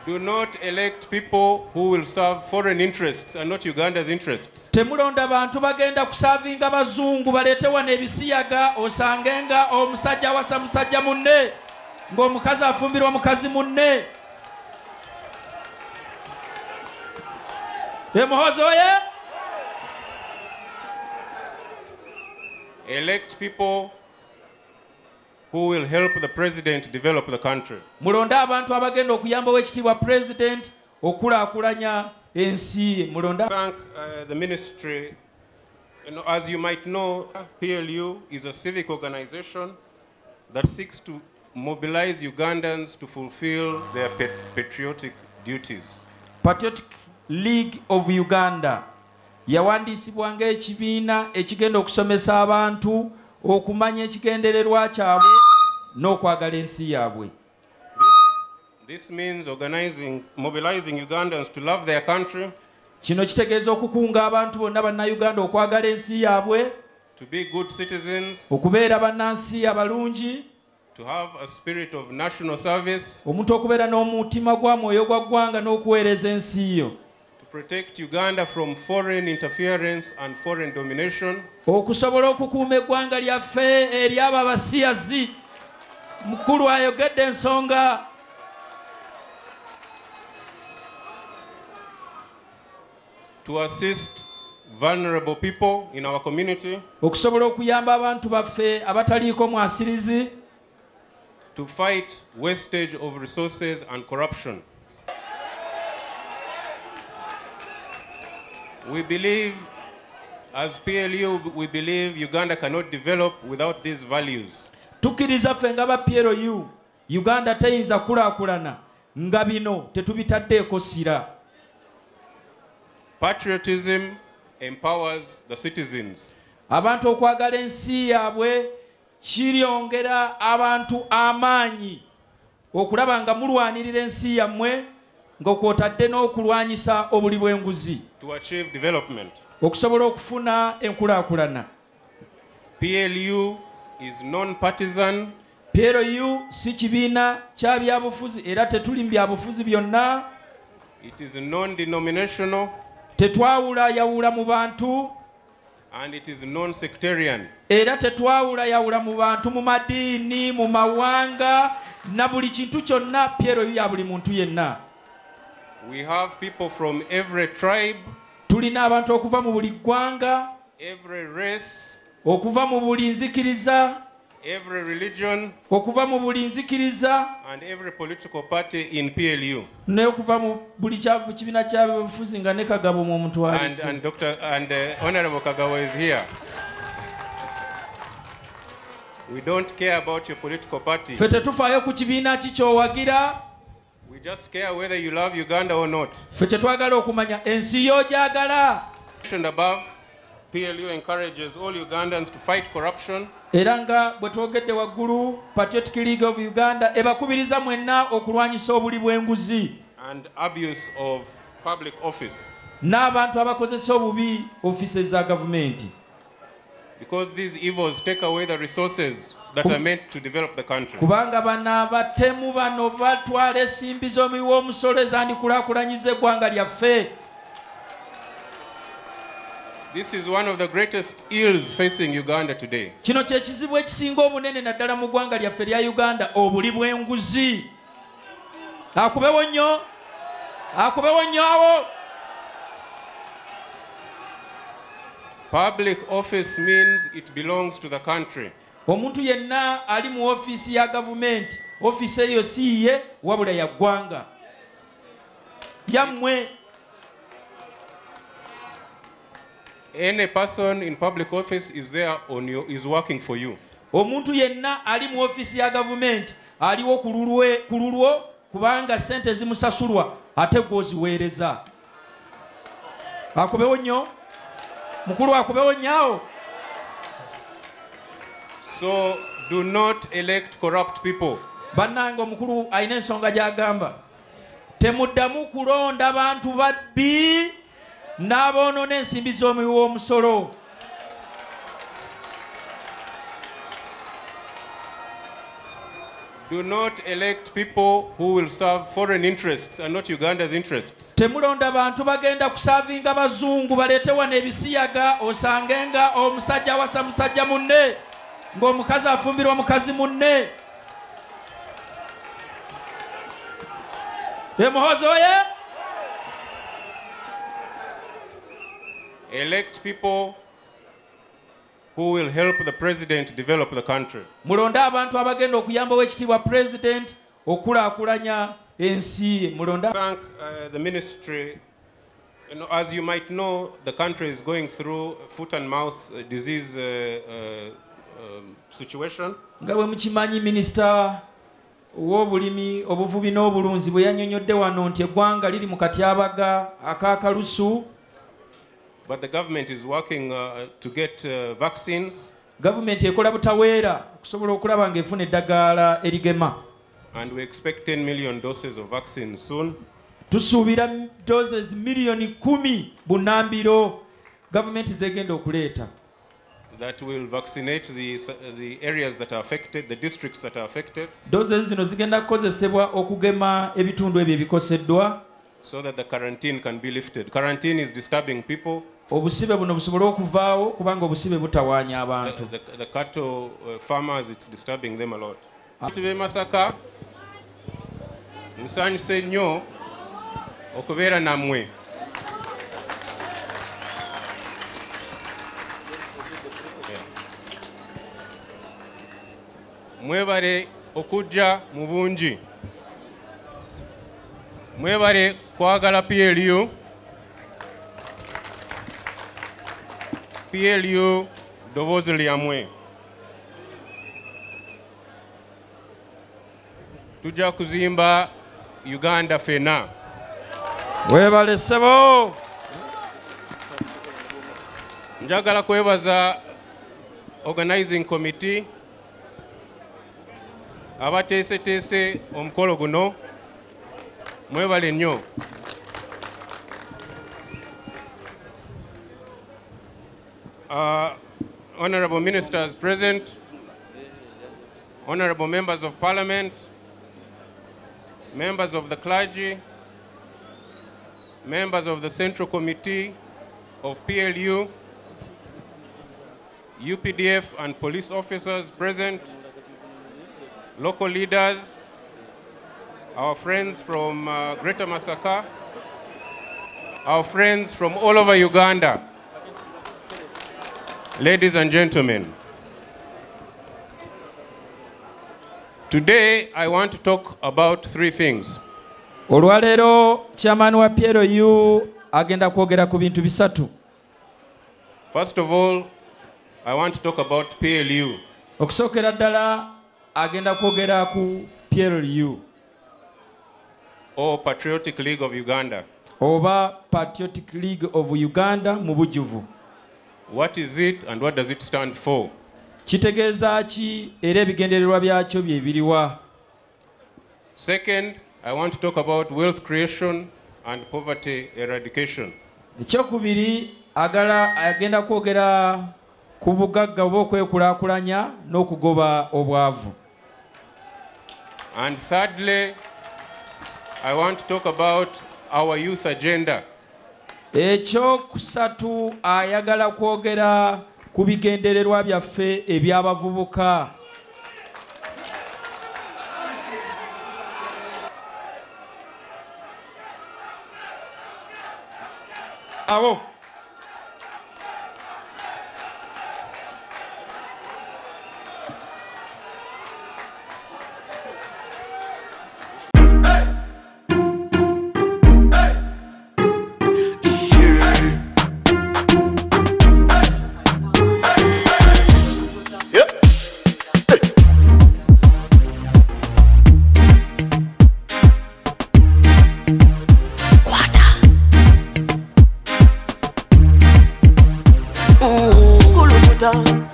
Do not elect people who will serve foreign interests and not Uganda's interests. Temulonda bantu bagenda kusavinga bazungu baleete wano ebisiyaga osange nga omusajja awasa musajja munne ng'omukazi afumbirwa mukazi munne. Muhoozi oye! Elect people who will help the president develop the country. Mulonde abantu abagenda okuyamba owekitiibwa president okulaakulanya ensi. Mulonde. Thank the ministry. You know, as you might know, PLU is a civic organization that seeks to mobilize Ugandans to fulfill their patriotic duties. Patriotic League of Uganda yawandiisibwa ng'ekibiina ekigenda okusomesa abantu okumanya ekigendererwa kyabwe n'okwagala ensi yaabwe. This means mobilizing Ugandans to love their country. Kino kitegeeza okukunga abantu bonna bannayuganda okwagala ensi yaabwe, to be good citizens, okubeera bannansi abalungi, to have a spirit of national service, omuntu okubeera n'omutima gwa mwoyo gwa ggwanga n'okuweereza ensi yo, to protect Uganda from foreign interference and foreign domination, okusobola okukuuma eggwanga lyaffe eri abo abasiyazi. Mukulu ayogedde ensonga. To assist vulnerable people in our community, okusobola okuyamba abantu baffe abataliiko mwasirizi, to fight wastage of resources and corruption. We believe, as PLU, we believe Uganda cannot develop without these values. Tukkiriza ffe nga ba PLU, Uganda teyinza kulaakulana nga bino tetubitaddeeko ssira. Patriotism empowers the citizens. Abantu okwagala ensi yaabwe kiryongera abantu amaanyi okulaba nga mulwanirira ensi yammwe ng'okwotadde n'okulwanyisa obuli bw'enguzi. To achieve development. Okusobola okufuna enkulaakulana. PLU is non-partisan. PLU si kibiina kya byabufuzi era tetuli mu byabufuzi byonna. It is non-denominational. Tetwawula yawula mu bantu. And it is non-sectarian. Era tetwawula yawula mu bantu, mu madiini, mu mawanga, na buli kintu kyonna. PLU ya buli muntu yenna. We have people from every tribe, tulina abantu okuva mu buli ggwanga, every race, okuva mu buli nzikiriza, every religion, okuva mu buli nzikiriza, and every political party in PLU. N'okuva mu buli kibiina kya byobufuzi nga ne Kagabo mu omuntu ali. And Dr. and Honorable Kagabo is here. We don't care about your political party. Ffe tetufaayo ku kibiina ki ky'owagira. We just care whether you love Uganda or not. Ffe kye twagala okumanya ensi y'ogyagala. Mentioned above, PLU encourages all Ugandans to fight corruption. Era nga bwe twogedde waggulu, Patriotic League of Uganda ebakubiriza mwenna okulwanyisa obuli bw'enguzi and abuse of public office. N'abantu abakozesa obubi ofiisi za gavumenti. Because these evils take away the resources that are meant to develop the country. Kubanga bano abatemu bano batwala ensimbi z'omuwi w'omusolo ezandikulaakulanyiza eggwanga lyaffe. This is one of the greatest ills facing Uganda today. Kino kye kizibu ekisinga obunene naddala mu ggwanga lyaffe erya Uganda, obuli bw'enguzi. Akubewo nnyo, akubewo nnyo awo. Public office means it belongs to the country. Omuntu yenna ali mu ofiisi ya gavumenti, ofiisi eyo si ye wabula ya ggwanga. Yammwe. Any person in public office is there on you, is working for you. Omuntu yenna ali mu ofiisi ya gavumenti aliwo ku lulwo kubanga ssente zimusasulwa ate gw'oziweereza. Akubewo nnyo. Mukulu akubewo nnyo awo. So do not elect corrupt people. Bannange omukulu alina ensonga gy'agamba. Temuddamu kulonda bantu babbi n'aboonoona ensimbi z'omuwi w'omusolo. Do not elect people who will serve foreign interests and not Uganda's interests. Temulonda bantu bagenda kusavinga bazungu baleete wano ebisiyaga osange nga omusajja awasa musajja munne ng'omukazi afumbirwa mukazi munne. Muhoozi oye! Elect people who will help the president develop the country. Mulonde abantu abagenda okuyamba owekitiibwa president okulaakulanya ensi. Mulonde. Thank the ministry. You know, as you might know, the country is going through foot and mouth disease situation. Nga bwe mukimanyi, minisita w'obulimi, obuvubi n'obulunzi bwe yannyonnyodde wano nti eggwanga liri mu katyabaga ak'akalusu. But the government is working to get vaccines. Gavumenti ekola butaweera okusobola okulaba ng'efuna eddagala erigema. And we expect 10 million doses of vaccines soon. Tusuubira doses 10 miliyoni bunnambiro gavumenti zegenda okuleeta. That will vaccinate the areas that are affected, the districts that are affected. Doses zino zigenda kukozesebwa okugema ebitundu ebyo ebikoseddwa. So that the quarantine can be lifted. Quarantine is disturbing people. Obusibe buno busobole okuvaawo kubanga obusibe butawaanya abantu. The cattle farmers, it's disturbing them a lot. Abantu b'e Masaka, nsanyuse nnyo okubeera nammwe. Mwebale okujja mu bungi. Mwebale kwagala PLU. PLU ddoboozi lyammwe. Tujja kuzimba Uganda ffenna. Weebale ssebo. Njagala kwebaza organizing committee abateeseteese omukolo guno, mwebale nnyo. Honorable ministers present, honorable members of parliament, members of the clergy, members of the Central Committee of PLU, UPDF and police officers present, local leaders, our friends from Greater Masaka, our friends from all over Uganda, ladies and gentlemen. Today, I want to talk about three things. Olwaleero chairman wa PLU agenda kwogera ku bintu bisatu. First of all, I want to talk about PLU. Okusookera ddala agenda kwogera ku PLU. Or Patriotic League of Uganda. Oba Patriotic League of Uganda mu bujjuvu. What is it and what does it stand for? Kitegeeza ki era ebigendererwa byakyo bye biriwa? Second, I want to talk about wealth creation and poverty eradication. Ekyokubiri agala agenda kwogera ku bugagga oba okwekulaakulanya n'okugoba obwavu. And thirdly, I want to talk about our youth agenda. Ekyokusatu ayagala kwogera ku bigendererwa byaffe eby'abavubuka. Awo.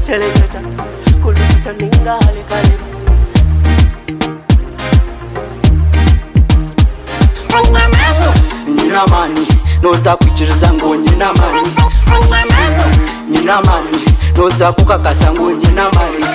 Selecta, kulukuta ninga hale. Nina mani, noza kwikiriza ngo nina mani. Nina mani, noza kukakasa ngo nina mani.